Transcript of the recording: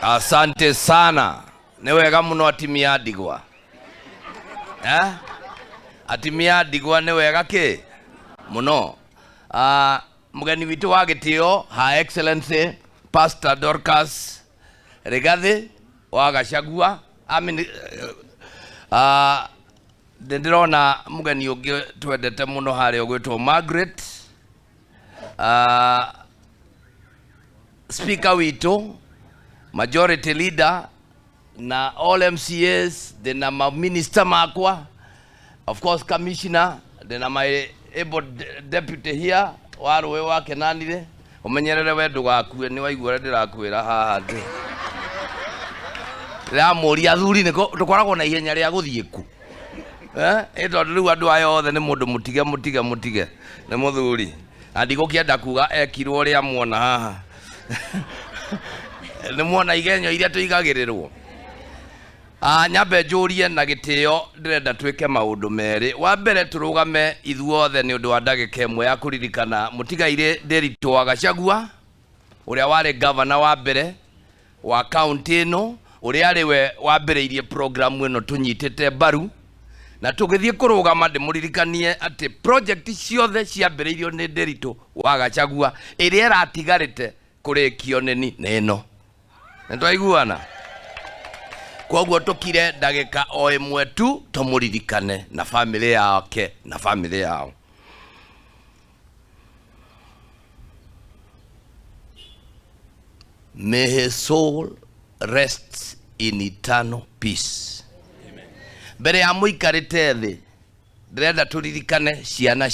Asante sana. Nĩ wega mũno atimia a ndigwa. Eh? Atimia a ndigwa nĩ wega kĩ? Mũno. Ah, mũgeni witũ wa gĩtĩo Her Excellency Pastor Dorcas Rigathi wa Gachagua. I mean, nĩ ndĩrona mũgeni ũngĩ twendete mũno harĩa ũgwĩtwo Margaret. Speaker witũ, majority leader na all MCAs, ndĩna ma minister makwa, of course commissioner, ndĩna my able deputy here wa rũĩ wa Kenanire. Ũmenyerere we ndũgakue, nĩ waigua ũrĩa ndĩrakwĩra haha ndĩ ndĩramũria athuri nĩko tũkoragwo na ihenya rĩa gũthiĩ ku. Eh, ĩ tondũ rĩu andũ aya othe nĩ mũndũ mũtige mũtige mũtige nĩ mũthuri na ndigũkĩenda kuga ekirwo ũrĩa muona haha nĩ muona igenyo iria tũigagĩrĩrwo. Ah, nyambe njũrie na gĩtĩo ndĩrenda twĩke maũndũ merĩ. Wa mbere tũrũgame ithuothe nĩ ũndũ wa ndagĩka ĩmwe ya kũririkana mũtigairĩ Ndĩritũ wa Gachagua ũrĩa warĩ gavana wa mbere wa kaunti ĩno, ũrĩa arĩ we wambĩrĩirie programu ĩno tũnyitĩte mbaru na tũgĩthiĩ kũrũgama. Ndĩmũririkanie atĩ project ciothe ciambĩrĩirio nĩ Ndĩritũ wa Gachagua, ĩrĩa ĩratigarĩte kũrĩkio nĩ nĩ ĩno. Nĩ twaiguana? Koguo tũkire ndagĩka o ĩmwe tu tũmũririkane na bamĩrĩ yake na bamĩrĩ yao. May his soul rest in eternal peace. Mbere ya mũikarĩte thĩ, ndĩrenda tũririkane ciana.